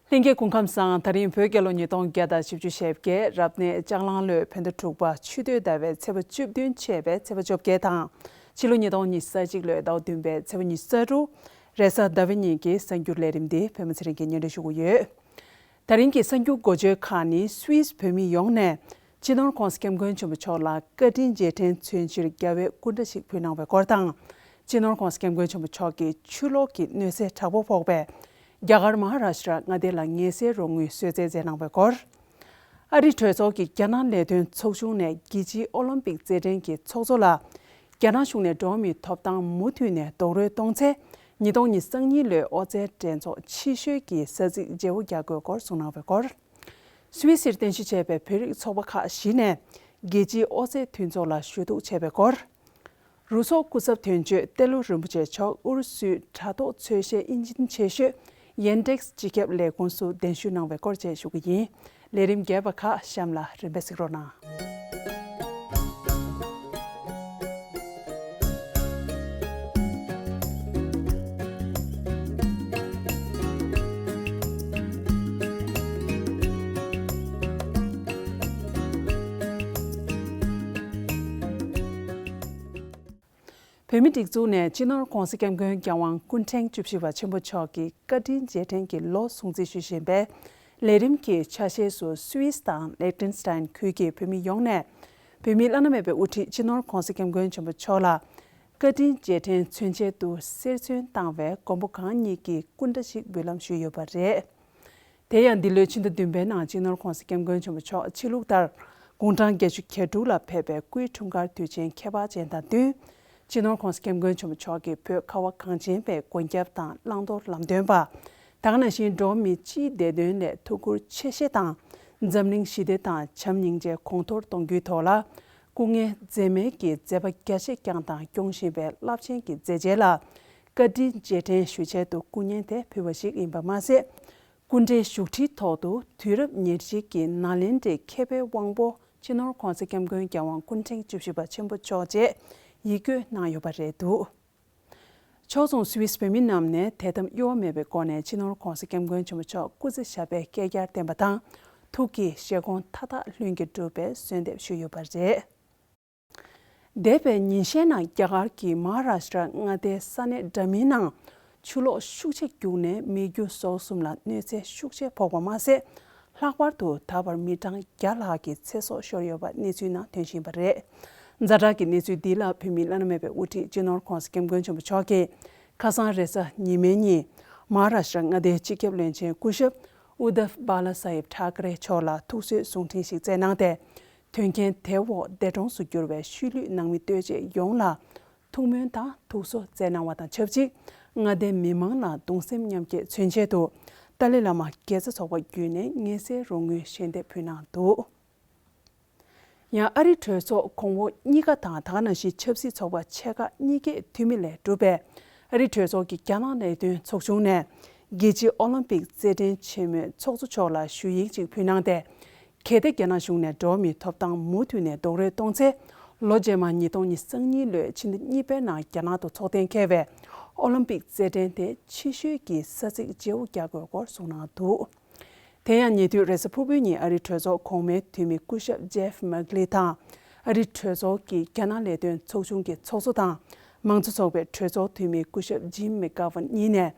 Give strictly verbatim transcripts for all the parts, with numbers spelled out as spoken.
ལྷན་རྒྱས་སྐུ་ཁམས་བཟང་། ད་རིང་བོད་རྒྱལ་ལོ་ཉིས་སྟོང་བརྒྱ་དང་བཞི་བཅུ་ཞེ་བརྒྱད། རབ་གནས་ལྕགས་གླང་ལོའི་བོད་ཟླ་དྲུག་པ་ཆུ་སྟོད་ཟླ་བའི་ཚེས་པ་བཅུ་བདུན་བཅས་པའི་ཚེས་པ་བཅོ་བརྒྱད་དང་། ཕྱི་ལོ་ཉིས་སྟོང་ཉི་ཤུ་རྩ་གཅིག་ལོའི་ཟླ་བ་བདུན་པའི་ཚེས་པ་ཉི་ཤུ་རྩ་དྲུག་རེས་གཟའ་ཟླ་བའི་ཉིན་གྱི་གསར་འགྱུར་ལས་རིམ་འདི་བོད་མི་ཚེ་རིང་གིས་སྙན་སྒྲོན་ཞུ་གི་ཡོད། ད་རིང་གི་གསར་འགྱུར་འགོ་བརྗོད་ཁག་ནི། སུད་སི་བོད་མི་ཡོངས་ནས་སྤྱི་ནོར་༸གོང་ས་༸སྐྱབས་མགོན་ཆེན་པོ་མཆོག་ལ་བཀའ་དྲིན་རྗེས་དྲན་མཚོན་ཕྱིར་རྒྱལ་བའི་སྐུ་འདྲ་ཞིག་ཕུལ་གནང་བའི་སྐོར་དང་། སྤྱི་ནོར་༸གོང་ས་༸སྐྱབས་མགོན་ཆེན་པོ་མཆོག་གི་ཆུ་ལོག་གི་གནོད་འཚེ་དྲག་པོ་ཕོག་པའི་རྒྱ་གར་མ་ཧཱ་རཱ་ཤི་ཏྲ་མངའ་སྡེ་ལ་ངལ་སེལ་རོགས་དངུལ་གསོལ་སྩལ་མཛད་གནང་བའི་སྐོར། ཨ་རིའི་གྲོས་ཚོགས་ཀྱི་རྒྱ་ནག་ལས་དོན་ཚོགས་ཆུང་ནས་རྒྱལ་སྤྱིའི་ཨོ་ལིམ་པིག་རྩེད་འགྲན་གྱི་ཚོགས་གཙོ་ལ། རྒྱ་ནག་གཞུང་ནས་འགྲོ་བ་མིའི་ཐོབ་ཐང་མུ་མཐུད་ནས་རྡོག་རོལ་གཏོང་ཚེ། ཉིས་སྟོང་ཉི་ཤུ་རྩ་གཉིས་ལོའི་ཨོ་རྩལ་འགྲན་ཚོགས་ཕྱི་བཤོལ་གྱི་ས་ཚིགས་བརྗེ་བོ་རྒྱག་དགོས་སྐོར་གསུངས་གནང་བའི་སྐོར། སུད་སིར་རྟེན་གཞི་བྱས་པའི་བོད་རིགས་ཚོགས་པ་ཁག་བཞི་ནས་རྒྱལ་སྤྱིའི་ཨོ་རྩལ་མཐུན་ཚོགས་ལ་ཞུ་གཏུག་བྱས་པའི་སྐོར། རུ་ཚོགས་སྐུ་ཚབ་དོན་གཅོད་ཏེ་ལོ་རིན་པོ་ཆེ་མཆོག་ཨུ་རུ་སུའི་དྲ་ཐོག་འཚོལ་བཤེར་ཨིན་ཇིན་ཆེ་ཤོས་ཡན་ཏེགས་སྤྱི་ཁྱབ་ལས་ཁུངས་སུ་གདན་ཞུ་གནང་བའི་སྐོར་བཅས་ཞུ་གི་ཡིན། ལས་རིམ་རྒྱས་པ་ཁག་གཤམ་ལ་རིམ་པས་གཟིགས་རོགས་གནང་། བོད་མིའི་སྒྲིག་འཛུགས་ནས་སྤྱི་ནོར་༸གོང་ས་༸སྐྱབས་མགོན་༸རྒྱལ་དབང་སྐུ་ཕྲེང་བཅུ་བཞི་པ་ཆེན་པོ་མཆོག་གི་བཀའ་དྲིན་རྗེས་དྲན་གྱི་ལོ་སྲུང་བརྩི་ཞུ་བཞིན་པའི་ལས་རིམ་གྱི་ཆ་ཤས་སུ། སུད་སི་དང་ལེག་ཏེན་སི་ཏན་ཁུལ་གྱི་བོད་མི་ཡོངས་ནས་བོད་མིའི་བླ་ན་མེད་པའི་དབུ་ཁྲིད་སྤྱི་ནོར་༸གོང་ས་༸སྐྱབས་མགོན་ཆེན་པོ་མཆོག་ལ་བཀའ་དྲིན་རྗེས་དྲན་མཚོན་ཆེད་དུ་གསེར་མཚོན་བཏང་བའི་མགོན་པོ་གང་ཉིད་ཀྱི་སྐུ་འདྲ་ཞིག་འབུལ་ལམ་ཞུས་ཡོད་པ་རེད། དེ་ཡང་འདི་ལོའི་ཕྱི་ཟླ་བདུན་པའི་ནང་སྤྱི་ནོར་༸གོང་ས་༸སྐྱབས་མགོན་ཆེན་པོ་མཆོག་ཕྱི་ལུགས་ལྟར་དགུང་གྲངས་བརྒྱད་ཅུ་གྱ་དྲུག་ལ་ཕེབས་པའི་སྐུའི་འཁྲུངས་སྐར་དུས་ཆེན་ཁྱད་པར་ཅན་དང་བསྟུན། སྤྱི་ནོར་༸གོང་ས་༸སྐྱབས་མགོན་ཆེན་པོ་མཆོག་གིས་བོད་ཁ་བ་གངས་ཅན་པའི་མགོན་སྐྱབས་དང་བླང་དོར་ལམ་སྟོན་པ། ད་ག་ནང་བཞིན་འགྲོ་བ་མིའི་སྤྱིའི་བདེ་དོན་ལ་ཐུགས་ཁུར་ཆེ་བཞེས་དང་། འཛམ་གླིང་ཞི་བདེ་དང་བྱམས་སྙིང་རྗེ་གོང་མཐོར་གཏོང་རྒྱུའི་ཐོག་ལ་སྐུ་ངལ་འཛེམས་མེད་ཀྱི་མཛད་པ་རྒྱ་ཆེ་བསྐྱངས་དང་སྐྱོང་བཞིན་པའི་རླབས་ཆེན་གྱི་མཛད་རྗེས་ལ་བཀའ་དྲིན་རྗེས་དྲན་ཞུ་ཆེད་དུ་སྐུ་བརྙན་དེ་ཕུལ་བ་ཞིག་ཡིན་པ་མ་ཟད། སྐུ་འདྲའི་བཞུགས་ཁྲིའི་ཐོག་ཏུ་དུས་རབས་ཉེར་གཅིག་གི་ནཱ་ལེནྡྲའི་མཁས་པའི་དབང་པོ་སྤྱི་ནོར་༸གོང་ས་༸སྐྱབས་མགོན་༸རྒྱལ་དབང་སྐུ་ཕྲེང་བཅུ་བཞི་པ་ཆེན་པོ་མཆོག་བཅས་ཡིད་སྐྱོ་གནང་ཡོད་པ་རེད་འདུག་ཕྱོགས་མཚུངས་སུད་སི་བོད་མི་རྣམས་ནས་དད་དམ་གཡོ་བ་མེད་པའི་སྒོ་ནས་སྤྱི་ནོར་༸གོང་ས་༸སྐྱབས་མགོན་ཆེན་པོ་མཆོག་སྐུ་ཚེ་ཞབས་པད་བསྐལ་བརྒྱར་བརྟན་པ་དང་། ཐུགས་ཀྱི་བཞེད་དགོངས་མཐའ་དག་ལྷུན་གྱིས་འགྲུབ་པའི་གསོལ་འདེབས་ཞུས་ཡོད་པ་རེད། འདས་པའི་ཉིན་ཤས་ནང་རྒྱ་གར་གྱི་མ་ཧཱ་རཱ་ཤི་ཏྲ་མངའ་སྡེའི་ས་གནས་འདྲ་མིན་ནང་ཆུ་ལོག་ཤུགས་ཆེ་བརྒྱུགས་ནས་མི་རྒྱུ་ཟོག་གསུམ་ལ་གནོད་འཚེ་ཤུགས་ཆེ་ཕོག་པ་མ་ཟད། ལྷག་པར་དུ་ད་བར་མི་གྲངས་བརྒྱ་ལྷག་གི་ཚེ་སྲོག་ཤོར་ཡོད་པ་གནས་ཚུལ་ནང་ཐོན་བཞིན་པ་རེད། ཛ་དྲག་གི་གནས་ཚུལ་འདི་ལ་བོད་མིའི་བླ་ན་མེད་པའི་དབུ་ཁྲིད་སྤྱི་ནོར་༸གོང་ས་༸སྐྱབས་མགོན་ཆེན་པོ་མཆོག་གིས་ཁ་སང་རེས་གཟའ་ཉི་མའི་ཉིན་མ་ཧཱ་རཱ་ཤི་ཏྲ་མངའ་སྡེའི་སྤྱི་ཁྱབ་བློན་ཆེན་སྐུ་ཞབས་ཨུ་དྷབ་བྷ་ལ་སཱ་ཧིབ་ཐཱ་ཀ་རེ་མཆོག་ལ་ཐུགས་གསོའི་གསུང་འཕྲིན་ཞིག་བསྩལ་གནང་སྟེ། དོན་རྐྱེན་དེའི་འོག་འདས་གྲོངས་སུ་གྱུར་བའི་ཤུལ་ལུས་ནང་མི་ལྟོས་བཅས་ཡོངས་ལ་ཐུགས་སྨོན་དང་ཐུགས་གསོ་བསྩལ་གནང་བ་དང་ཆབས་ཅིག་མངའ་སྡེའི་མི་མང་ལ་གདུང་སེམས་མཉམ་སྐྱེད་མཚོན་ཆེད་དུ་ཏཱ་ལའི་བླ་མ་དགེ་རྩ་ཚོགས་པ་བརྒྱུད་ནས་ངལ་སེལ་རོགས་དངུལ་ཞལ་འདེབས་ཕུལ་གནང་འདུག་ཡང་ཨ་རིའི་གྲོས་ཚོགས་གོང་འོག་གཉིས་ཀ་དང་། ད་ག་ནང་བཞིན་ཆབ་སྲིད་ཚོགས་པ་ཆེ་ཁག་གཉིས་ཀས་འཐུས་མི་ལས་གྲུབ་པའི་ཨ་རིའི་གྲོས་ཚོགས་ཀྱི་རྒྱ་ནག་ལས་དོན་ཚོགས་ཆུང་ནས་རྒྱལ་སྤྱིའི་ཨོ་ལིམ་པིག་རྩེད་འགྲན་ཆེན་མོའི་ཚོགས་གཙོ་མཆོག་ལ་ཞུ་ཡིག་ཅིག་ཕུལ་གནང་སྟེ། གལ་ཏེ་རྒྱ་ནག་གཞུང་ནས་འགྲོ་བ་མིའི་ཐོབ་ཐང་མུ་མཐུད་ནས་རྡོག་རོལ་གཏོང་ཚེ། ལོ་རྗེས་མ་ཉིས་སྟོང་ཉི་ཤུ་རྩ་གཉིས་ལོའི་ཕྱི་ཟླ་གཉིས་པའི་ནང་རྒྱ་ནག་ཏུ་འཚོགས་གཏན་འཁེལ་བའི་ཨོ་ལིམ་པིག་རྩེད་འགྲན་དེ་ཕྱི་བཤོལ་གྱི་ས་ཚིགས་བརྗེ་བོ་རྒྱག་དགོས་སྐོར་གསུངས་གནང་འདུག་དེ་ཡང་ཉེ་དུས་རེས་གཟའ་ཕུར་བུའི་ཉིན་ཨ་རིའི་གྲོས་ཚོགས་གོང་མའི་འཐུས་མི་སྐུ་ཞབས་ཇེབ་མག་ལི་དང་། ཨ་རིའི་གྲོས་ཚོགས་ཀྱི་རྒྱ་ནག་ལས་དོན་ཚོགས་ཆུང་གི་ཚོགས་གཙོ་དང་། མང་གཙོ་ཚོགས་པའི་གྲོས་ཚོགས་འཐུས་མི་སྐུ་ཞབས་ཇིམ་མེག་གྷ་ཝན་གཉིས་ནས།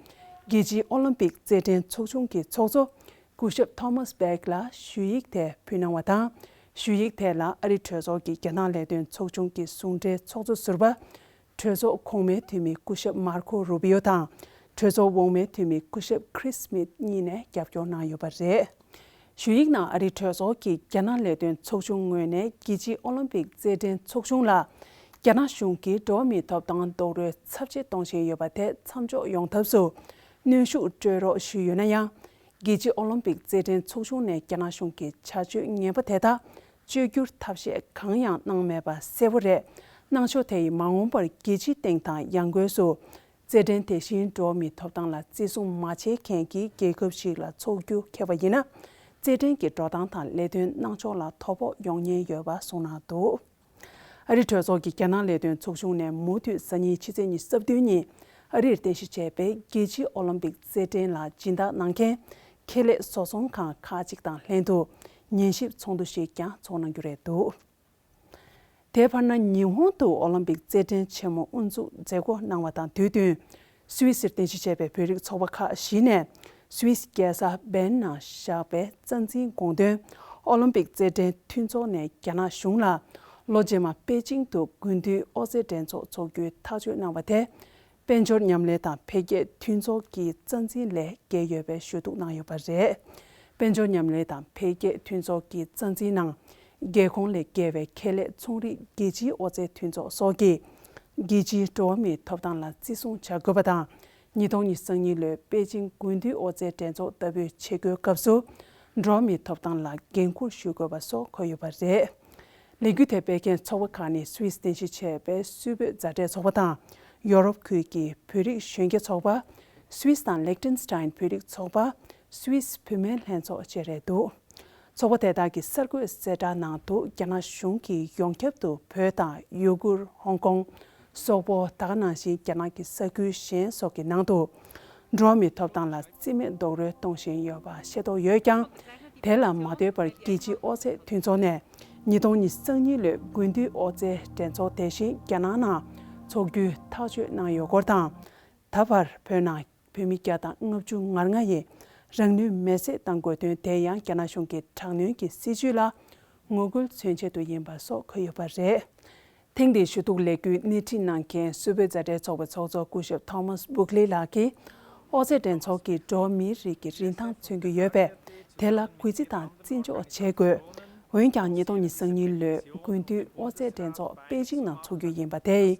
རྒྱལ་སྤྱིའི་ཨོ་ལིམ་པིག་རྩེད་འགྲན་ཚོགས་ཆུང་གི་ཚོགས་གཙོ་སྐུ་ཞབས་ཐོ་མཱས་བྷེག་ལ་ཞུ་ཡིག་དེ་ཕུལ་གནང་བ་དང་། ཞུ་ཡིག་དེ་ལ་ཨ་རིའི་གྲོས་ཚོགས་ཀྱི་རྒྱ་ནག་ལས་དོན་ཚོགས་ཆུང་གི་ཟུང་འབྲེལ་ཚོགས་གཙོ་ཟུར་པ། གྲོས་ཚོགས་གོང་མའི་འཐུས་མི་སྐུ་ཞབས་མར་ཁོ་རུ་བི་ཡོ་དང་། གྲོས་ཚོགས་འོག་མའི་འཐུས་མི་སྐུ་ཞབས་ཁྲིས་སྨིད་གཉིས་ནས་རྒྱབ་སྐྱོར་གནང་ཡོད་པ་རེད། ཞུ་ཡིག་ནང་ཨ་རིའི་གྲོས་ཚོགས་ཀྱི་རྒྱ་ནག་ལས་དོན་ཚོགས་ཆུང་ངོས་ནས་རྒྱལ་སྤྱིའི་ཨོ་ལིམ་པིག་རྩེད་འགྲན་ཚོགས་ཆུང་ལ། རྒྱ་ནག་གཞུང་གིས་འགྲོ་བ་མིའི་ཐོབ་ཐང་རྡོག་རོལ་ཚབས་ཆེ་གཏོང་བཞིན་ཡོད་པ་དེ་མཚམས་འཇོག་ཡོང་ཐབས་སུ་གནོན་ཤུགས་སྤྲོད་རོགས་ཞུས་ཡོད་ན་ཡང་། རྒྱལ་སྤྱིའི་ཨོ་ལིམ་པིག་རྩེད་འགྲན་ཚོགས་ཆུང་ནས་རྒྱ་ནག་གཞུང་གི་བྱ་སྤྱོད་ངན་པ་དེ་དག་བཅོས་བསྒྱུར་ཐབས་ཤེས་གང་ཡང་གནང་མེད་པ་གསལ་པོ་རེད། གནང་ཕྱོགས་དེ་ཡིས་མ་འོངས་པར་རྒྱལ་སྤྱིའི་སྟེང་དང་ཡང་སྒོས་སུ། རྩེད་འགྲན་དེ་བཞིན་འགྲོ་བ་མིའི་ཐོབ་ཐང་ལ་བརྩི་སྲུང་མ་བྱེད་མཁན་གྱི་རྒྱལ་ཁབ་ཞིག་ལ་འཚོགས་རྒྱུ་འཁེལ་བ་ཡིན་ན། རྩེད་འགྲན་གྱི་འགྲོ་སྟངས་དང་ལས་དོན་གནང་ཕྱོགས་ལ་དོ་ཕོག་ཡོང་ཉེན་ཡོད་པ་གསུངས་གནང་འདུག་ཨ་རིའི་གྲོས་ཚོགས་ཀྱི་རྒྱ་ནག་ལས་དོན་ཚོགས་ཆུང་ནས་མུ་མཐུད་གཟའ་ཉི་ཤུ་ཚེས་ཉི་ཤུ་རྩ་བདུན་ཉིན་ཨ་རིར་རྟེན་གཞི་བྱས་པའི་རྒྱལ་སྤྱིའི་ཨོ་ལིམ་པིག་རྩེད་འགྲན་ལ་སྦྱིན་བདག་གནང་མཁན་ ཁེ་ལས་བཟོ་ཚོང་ཁང་ཁག་ཅིག་དང་ལྷན་དུ་ཉན་ཞིབ་ཚོགས་འདུ་ཞིག་ཀྱང་ཚོགས་གནང་རྒྱུ་རེད་འདུག། དེའི་བར་ན་ཉི་ཧོང་དུ་ཨོ་ལིམ་པིག་རྩེད་འགྲན་ཆེན་མོ་དབུ་འཛུགས་མཛད་སྒོ་གནང་བ་དང་དུས་བསྟུན། སུད་སིར་རྟེན་གཞི་བྱས་པའི་བོད་རིགས་ཚོགས་པ་ཁག་བཞི་ནས་སུད་སི་རྒྱལ་ས་བྷེན་ནང་བཞག་པའི་རྩ་འཛིན་དགོངས་དོན། ཨོ་ལིམ་པིག་རྩེད་འགྲན་མཐུན་ཚོགས་ནས་རྒྱ་ནག་གཞུང་ལ་ལོ་རྗེས་མ་པེ་ཅིང་དུ་དགུན་དུས་ཨོ་རྩེད་འགྲན་ཚོགས་འཚོགས་རྒྱུའི་ཐག་གཅོད་གནང་བ་དེ། དཔལ་འབྱོར་མཉམ་ལས་དང་འཕེལ་རྒྱས་མཐུན་ཚོགས་ཀྱི་རྩ་འཛིན་ལས་འགལ་ཡོད་པའི་ཞུ་གཏུག་གནང་ཡོད་པ་རེད། དཔལ་འབྱོར་མཉམ་ལས་དང་འཕེལ་རྒྱས་མཐུན་ཚོགས་ཀྱི་རྩ་འཛིན་ནང་། རྒྱལ་ཁོངས་ལས་བརྒལ་བའི་ཁེ་ལས་ཚོང་རིགས་རྒྱལ་སྤྱིའི་ཨོ་རྩལ་མཐུན་ཚོགས་སོགས་ཀྱིས། རྒྱལ་སྤྱིའི་འགྲོ་བ་མིའི་ཐོབ་ཐང་ལ་བརྩི་སྲུང་བྱ་དགོས་པ་དང་། ཉིས་སྟོང་ཉི་ཤུ་རྩ་གཉིས་ལོའི་པེ་ཅིང་དགུན་དུས་ཨོ་རྩལ་འགྲན་ཚོགས་ལྟ་བུའི་བྱེད་སྒོའི་སྐབས་སུ། འགྲོ་བ་མིའི་ཐོབ་ཐང་ལ་འགན་འཁུར་ཞུ་དགོས་པ་སོགས་འཁོད་ཡོད་པ་རེད། ལས་འགུལ་དེ་སྤེལ་མཁན་ཚོགས་པ་ཁག་ནི་སུད་སི་རྟེན་གཞི་བྱས་པའི་སུད་བོད་མཛའ་འབྲེལ་ཚོགས་པ་དང་། ཡོ་རོབ་ཁུལ་གྱི་བོད་རིགས་གཞོན་སྐྱེས་ཚོགས་པ། སུད་སི་དང་ལེག་ཏེན་སི་ཏན་བོད་རིགས་ཚོགས་པ། སུད་སི་བུད་མེད་ལྷན་ཚོགས་བཅས་རེད་འདུག། ཚོགས་པ་དེ་དག་གི་གསར་འགོད་གསལ་བསྒྲགས་ནང་དུ། རྒྱ་ནག་གཞུང་གིས་ཡོངས་ཁྱབ་ཏུ་བོད་དང་ཡུ་གུར། ཧོང་ཀོང་། སོག་པོ། ད་ག་ནང་བཞིན་རྒྱ་ནག་གི་ས་ཁུལ་གཞན་སོགས་ཀྱི་ནང་དུ། འགྲོ་བ་མིའི་ཐོབ་ཐང་ལ་རྩིས་མེད་རྡོག་རོལ་གཏོང་བཞིན་ཡོད་པ་ཤེས་རྟོགས་ཡོད་ཀྱང་། དེ་ལ་མ་ལྟོས་པར་རྒྱལ་སྤྱིའི་ཨོ་རྩལ་མཐུན་ཚོགས་ནས་ཉིས་སྟོང་ཉི་ཤུ་རྩ་གཉིས་ལོའི་དགུན་དུས་ཨོ་རྩལ་འགྲན་ཚོགས་དེ་བཞིན་རྒྱ་ནག་ནང་འཚོགས་རྒྱུའི་ཐག་གཅོད་གནང་ཡོད་སྐོར་དང་། ད་བར་བོད་ནང་བོད་མི་བརྒྱ་དང་ལྔ་བཅུ་ང་ལྔ་ཡིས་རང་ལུས་མེར་སྲེག་བཏང་དགོས་དོན་དེ་ཡང་རྒྱ་ནག་གཞུང་གི་དྲག་གནོན་གྱི་སྲིད་བྱུས་ལ་ངོ་རྒོལ་མཚོན་ཆེད་དུ་ཡིན་པ་སོགས་འཁོད་ཡོད་པ་རེད། ཐེངས་འདིའི་ཞུ་གཏུག་ལས་འགུལ་སྣེ་ཁྲིད་གནང་མཁན་སུད་བོད་མཛའ་འབྲེལ་ཚོགས་པའི་ཚོགས་གཙོ་སྐུ་ཞབས་ཐོ་མཱས་སྦུག་ལི་ལགས་ཀྱིས། ཨོ་རྩལ་འགྲན་ཚོགས་ཀྱིས་འགྲོ་བ་མིའི་རིགས་ཀྱི་རིན་ཐང་མཚོན་གྱི་ཡོད་པས། དེ་ལ་གུས་བརྩི་དང་བརྩི་འཇོག་བྱེད་དགོས། འོན་ཀྱང་ཉིས་སྟོང་ཉི་ཤུ་རྩ་གཉིས་ལོའི་དགུན་དུས་ཨོ་རྩལ་འགྲན་ཚོགས་པེ་ཅིང་ནང་འཚོགས་རྒྱུ་ཡིན་པ་དེས།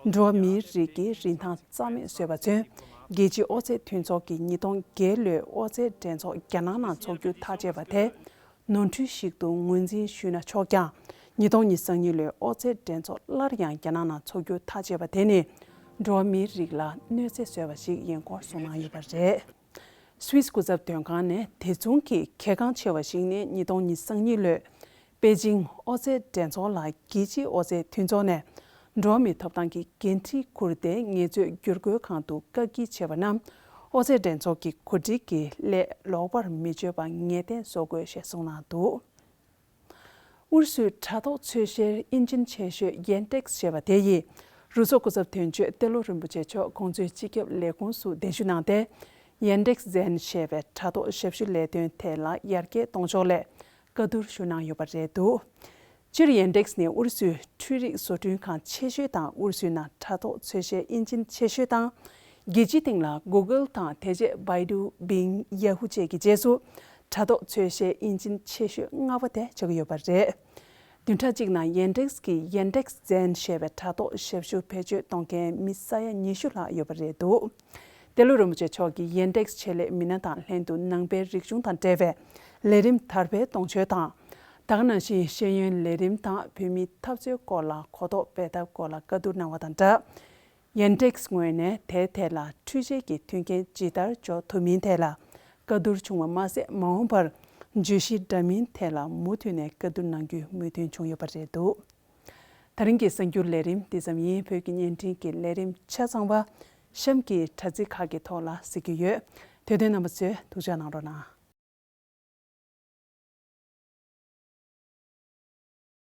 འགྲོ་བ་མིའི་རིགས་ཀྱི་རིན་ཐང་རྩ་མེད་བཟོས་པ་མཚོན། རྒྱལ་སྤྱིའི་ཨོ་རྩལ་མཐུན་ཚོགས་ཀྱིས་ཉིས་སྟོང་བརྒྱད་ལོའི་ཨོ་རྩལ་འགྲན་ཚོགས་རྒྱ་ནག་ནང་འཚོགས་རྒྱུ་ཐག་བཅད་པ་དེ། ནོར་འཁྲུལ་ཞིག་ཏུ་ངོས་འཛིན་ཞུས་ན་ཆོག་ཀྱང་། ཉིས་སྟོང་ཉི་ཤུ་རྩ་གཉིས་ལོའི་ཨོ་རྩལ་འགྲན་ཚོགས་སླར་ཡང་རྒྱ་ནག་ནང་འཚོགས་རྒྱུ་ཐག་བཅད་པ་དེ་ནི། འགྲོ་བ་མིའི་རིགས་ལ་གནོད་འཚེ་བཟོས་པ་ཞིག་ཡིན་སྐོར་གསུངས་གནང་ཡོད་པ་རེད། སུད་སི་སྐུ་ཚབ་དོན་ཁང་ནས་དེ་མཚུངས་ཀྱི་གལ་འགངས་ཆེ་བ་ཞིག་ནི། ཉིས་སྟོང་ཉི་ཤུ་རྩ་གཉིས་ལོའི་པེ་ཅིང་ཨོ་རྩལ་འགྲན་ཚོགས་ལ་རྒྱལ་སྤྱིའི་ཨོ་རྩལ་མཐུན་ཚོགས་ནས་འགྲོ་བ་མིའི་ཐོབ་ཐང་གི་འགན་འཁྲི་འཁུར་ཏེ། ངལ་རྩོལ་བསྒྱུར་བཀོད་ཁང་དུ་བཀག་སྐྱིལ་བྱས་པ་རྣམས་ཨོ་རྩལ་འགྲན་ཚོགས་ཀྱི་གོ་སྒྲིག་གི་སླད་ལོག་པར་མི་སྤྱོད་པ་ངེས་གཏན་བཟོ་དགོས་ཞེས་གསུངས་གནང་འདུག། ཨུ་རུ་སུའི་དྲ་ཐོག་ཚོས་གཞིར་ཨིན་ཇིན་ཆེ་ཤོས་ཡན་ཏེགས་ཞེས་པ་དེ་ཡིས། རུ་ཚོགས་སྐུ་ཚབ་དོན་གཅོད་ཏེ་ལོ་རིན་པོ་ཆེ་མཆོག་གོང་ཚོའི་སྤྱི་ཁྱབ་ལས་ཁུངས་སུ་གདན་ཞུ་གནང་སྟེ། ཡན་ཏེགས་ཛེན་ཞེས་པའི་དྲ་ཐོག་ཞབས་ཞུ་ལས་དོན་ཐད་ལ་ཡར་རྒྱས་གཏོང་ཕྱོགས་སླད་བཀའ་བསྡུར་ཞུ་གནང་ཡོད་པ་རེད་འདུག། སྤྱིར་ཡན་ཏེགས་ནི་ཨུ་རུ་སུའི་འཕྲུལ་རིག་བཟོ་སྐྲུན་ཁང་ཆེ་ཤོས་དང་། ཨུ་རུ་སུའི་ནང་དྲ་ཐོག་ཚོས་གཞིའི་ཨིན་ཇིན་ཆེ་ཤོས་དང་། རྒྱལ་སྤྱིའི་སྟེང་ལ་གུ་གལ་དང་། དེ་རྗེས་བྷའི་ཌུ། བིང་། ཡ་ཧུ་བཅས་ཀྱི་རྗེས་སུ། དྲ་ཐོག་ཚོས་གཞིའི་ཨིན་ཇིན་ཆེ་ཤོས་ལྔ་པ་དེ་ཆགས་ཀྱི་ཡོད་པ་རེད། བདུན་ཕྲག་གཅིག་ནང་ཡན་ཏེགས་ཀྱིས་ཡན་ཏེགས་ཛེན་ཞེས་པའི་དྲ་ཐོག་ཞབས་ཞུ་བེད་སྤྱོད་གཏོང་མཁན་མི་ས་ཡ་ཉི་ཤུ་ལྷག་ཡོད་པ་རེད་འདུག། ཏེ་ལོ་རིན་པོ་ཆེ་མཆོག་གིས་ཡན་ཏེགས་ཆེད་ལས་མི་སྣ་དང་ལྷན་དུ་ནང་པའི་རིག་གཞུང་དང་འབྲེལ་བའི་ལས་རིམ་དར་སྤེལ་གཏོང་ཕྱོགས་དང་། ད་ག་ནང་བཞིན་ཤེས་ཡོན་ལས་རིམ་དང་བོད་མིའི་འཐབ་རྩོད་སྐོར་ལ་གོ་རྟོགས་སྤེལ་ཐབས་སྐོར་ལ་བཀའ་བསྡུར་གནང་བ་དང་སྦྲགས། ཡན་ཏེགས་ངོས་ནས་དེའི་ཐད་ལ་འཕྲུལ་ཆས་ཀྱི་མཐུན་རྐྱེན་ཇི་ལྟར་འཇོག་ཐུབ་མིན་ཐད་ལ་བཀའ་བསྡུར་བྱུང་བ་མ་ཟད། མ་འོངས་པར་བརྗོད་གཞི་འདྲ་མིན་ཐད་ལ་མུ་མཐུད་ནས་བཀའ་བསྡུར་གནང་རྒྱུའི་མོས་མཐུན་བྱུང་ཡོད་པ་རེད་འདུག། ད་རིང་གི་གསར་འགྱུར་ལས་རིམ་འདི་ཙམ་ཡིན། བོད་ཀྱི་བརྙན་འཕྲིན་གྱི་ལས་རིམ་ཆ་ཚང་བ་གཤམ་གྱི་དྲ་ཚིགས་ཁག་གི་ཐོག་ལ་གཟིགས་རྒྱུ་ཡོད། དེ་དོན་རྣམ་པ་ཚོས་ཐུགས་ཅག་གནང་རོགས་གནང་།